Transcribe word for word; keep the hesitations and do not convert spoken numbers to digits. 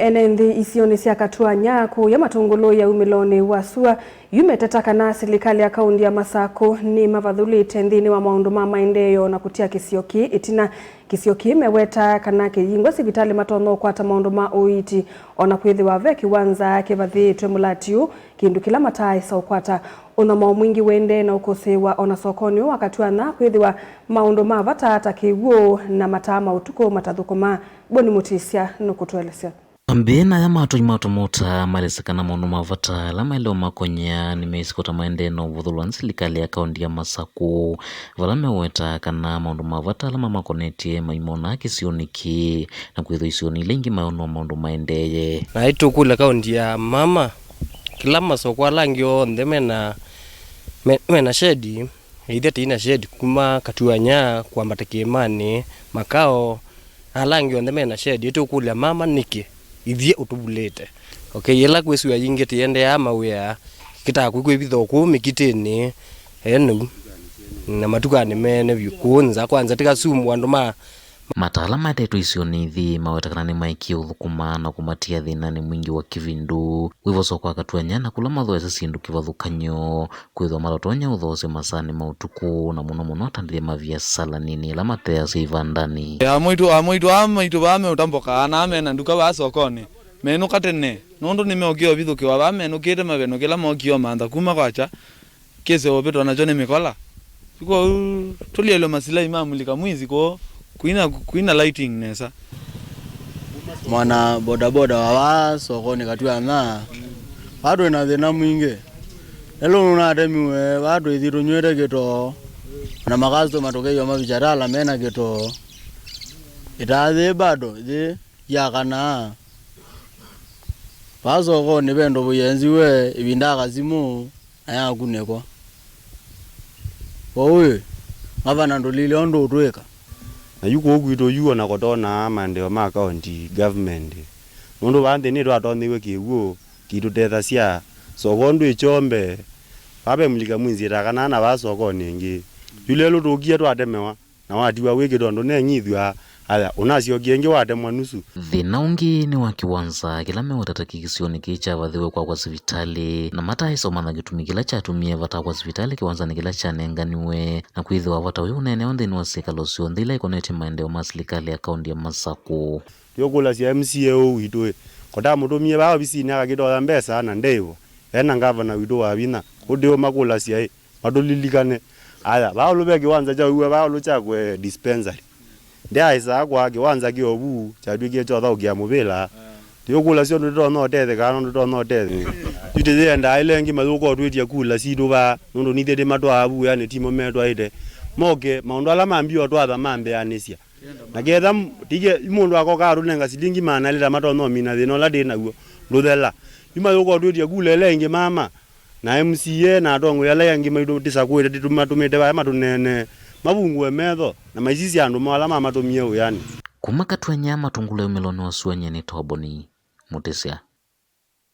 Ene nthĩ isionĩ sya Katuanya kũũya Matũngũlũ ya umĩlonĩ wa sua yu meteta kana silikalĩ ya kaunti ya Masakũ nĩmavathũlĩte nthĩnĩ wa maũndũ ma maendeeo na kũtia kĩsio kĩĩ ĩtina. Kĩsio kĩĩ mewetaa kana kĩyingwa sivitalĩ matonya ũkwata maũndũ ma ũiiti, o na kwĩthĩwa ve kĩwanza kĩvathĩĩtwe mũlati ũũ, kĩndũ kĩla mataaĩsa ũkwata. Ũnyamao mwingĩ ũendee na ũkũsĩĩwa o na sokonĩ ũũ wa Katuanya kwĩthĩwa maũndũ ma vata ta kĩw'ũ na mataa ma ũtukũ matathũkũmaa. Boni Mũtĩsya nũkũtũelesya. Ambĩĩ na aya matũi ma tũmota maelesya kana maũndũ ma vata ala maĩle makony'a nĩmeĩsĩ kũta maendee na ũvũthũlwa nĩ silikalĩ ya kaunti ya Masakũ, vala mewetaa kana maũndũ ma vata ala mamakonetye maimonaa kĩsionĩ kĩĩ, na kwĩthwa isionĩ ila ingĩ mayonwa maũndũ maendeeye. Na ĩtũkũlya kaunti ya mama, kĩla masoko ala angĩ onthe mena, me- mena shedi, ithyĩ tũina shedi kuma Katuanya kwambata kĩĩmanĩ, makao, ala angĩ onthe mena shedi, ĩtũkũlya mama nĩkĩ ithyĩ ũtũvulĩte. Okay, yĩla kwĩ sua yingĩ tĩendeaa mawĩa, kĩtaa kwĩ kwĩvitha o kũu mĩkitĩnĩ, enu, na matukanĩ mene vyũ, kũũ nza, kwanza tĩkasumbu andũ ma Mata ala maetetwe isionĩ ithi maweta kana nĩmaekie ũthũkũma na kũmatia thĩnanĩ mwingĩ wa kĩvindu, wĩvoso kwa Katuanya na kũla mathoesya syĩndũ kĩvathũkany'o, kwĩthwa matatonya ũthoosya masaanĩ ma ũtukũ, na mũno mũno atandĩthya ma viasala nini ala mateasya ivandanĩ. Amwaitũ, amwaitũ aa maitũ vaa meũtambokaa na mena nduka vaa sokonĩ, menũka tene, nũndũ nĩmeũkie ũvithũkĩwa vaa menũkĩte mavenũkĩla mookie ũmantha kuma kwakya. Kĩseo ũvĩtwa nakyo nĩ mĩkola. Kwoou tũlielwe masilai ma mulika mwizi kũũ kwina, kwina lighting nesa. Mwana bodaboda wa vaa sokonĩ Katuanya, vaa twĩ na thĩna mwingĩ. Lelo nũnatemiwe vaa twĩthi tũnywĩte kĩtoo, na makastoma tũkeĩwa mavicha tala mena kĩtoo. Ĩtaa yĩ bado yĩ ya kana. Vaa sokonĩ ve ndovo yenziwe ĩvinda akasimũ na yakunĩkwa. Kwoou ĩ, ngavana ndũlilye ũndũ ũtwĩka. Na yu kũu kwitũ yu ona kũtonaa maendeeo ma county government, nũndũ vaa nthĩ nĩtwatonyiw'e kĩw'ũ kĩitũtethasya. Soko ndwĩ kyombe, vaa ve mulika mwinzi ĩtakanaa na vaa sokonĩ ĩngĩ. Yu lelũ tũkie twatemewa. Na watiwa wĩkĩtwe ũndũ neng'ithw'a, aya, ũnasyokie ĩngĩ watemwa nusu. Thĩna ũngĩ nĩ wa kĩwanza kĩla meũtata kĩsionĩ kĩĩ kyavathĩwe kwakwa sivitalĩ, na mataaĩsa ũmanya kĩtumi kĩla kyatumie vatakwa sivitalĩ kĩwanzanĩ kĩla kyanenganiwe, na kwĩthĩwa vata ũyũ ũneenewa nthĩnĩ wa syĩkalo syonthe ila ikonetye maendeeo ma silikalĩ ya kaunti ya Masakũ. Tũkũlasya M C A ũũ witũ ĩ, kũtamũtũmie vaa ovisinĩ akakĩtonya mbesa na ndeĩvo, ena ngavana witũ wa vinya, ũndĩ ũmakũlasya ĩ, matũlilikane. Aya, vaa ũlũ ve kĩwanza kya ũw'a vaa ũlũ kya kwe dispensary. Ndyaaĩsaa kwaa kĩwanza kĩ ovu, kyatw'ĩkie kyothaũkĩa mũvĩla. Tũyũkũlasya ũndũ tũtonya ũtetheka na ũndũ tũtonya ũtetheka. Yu tĩyĩendaa ĩla ĩngĩ mayũka ũtwĩtya kula sitũ vaa, nũndũ nithyĩ tĩmatwaa vu wĩanĩ timo metwaĩte. Moke, maũndũ ala mambĩwa twatha mambĩanĩsya. Na ketha m- tike yu mũndũ akoka atũnenga silingi maana elĩ ta matonya ũmina thĩna ũla tĩ naw'o, ndũthela. Yu mayũka ũtwĩtya kula ĩla ĩngĩ mama. Na M C A na atongoi ala angĩ maitũ tĩsakũĩte tĩtũmatũmĩte vaya matũneenee, mavungũe metho, na maisisye andũ moo ala mamatũmie wĩanĩ. Kuma Katuanya Matũngũlũ ya umĩlonĩ wa sua nyie nĩ Toboni Mũtĩsya.